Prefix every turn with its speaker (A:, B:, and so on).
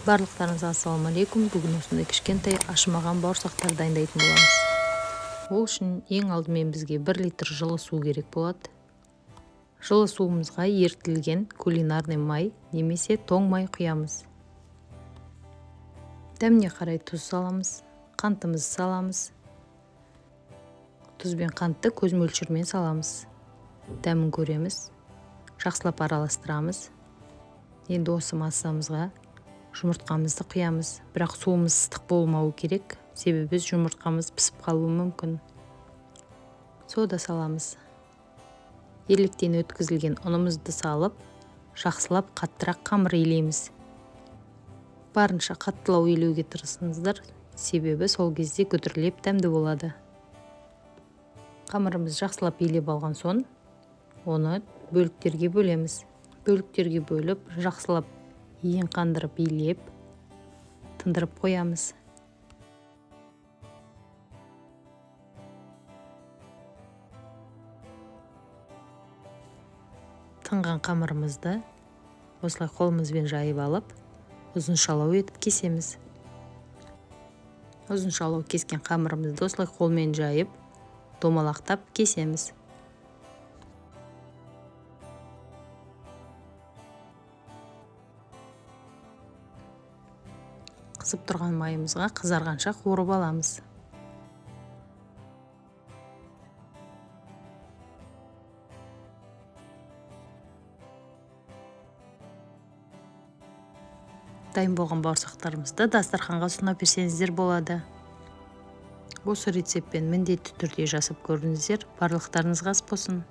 A: Барлықтарыңызға ассалаумағалейкум. Бүгін осындай кішкентай ашымаған бауырсақтар дайындайтын боламыз. Ол үшін ең алдымен бізге 1 литр жылы су керек болады. Жылы суымызға ерітілген кулинарный май немесе тоң май құямыз. Дәміне қарай тұз саламыз, қантымызды саламыз. Тұз бен қантты көз мөлшерімен саламыз. Дәмін көреміз. Жақсылап араластырамыз. Енді осы массамызға жұмыртқамызды құямыз. Бірақ суымыз ыстық болмауы керек, себебі жұмыртқамыз пісіп қалуы мүмкін. Сода саламыз. Електен өткізілген ұнымызды салып, жақсылап қаттырақ қамыр илейміз. Барынша қаттылау илеуге тырысыңыздар, себебі сол кезде күдірлеп дәмді болады. Қамырымызды жақсылап илеп алған соң, оны бөліктерге бөлеміз. Бөліктерге бөліп, жақсылап иін қандырып илеп, тындырып қоямыз. Тынған қамырымызды осылай қолымызбен жайып алып, ұзыншалау етіп кесеміз. Ұзыншалау кескен қамырымызды осылай қолмен жайып, домалақтап кесеміз. Қызып тұрған майымызға қызарғанша қуырып аламыз. Дайын болған бауырсақтарымызды дастарханға ұсына берсеңіздер болады. Осы рецептпен міндетті түрде жасап көріңіздер. Барлықтарыңызға ас болсын.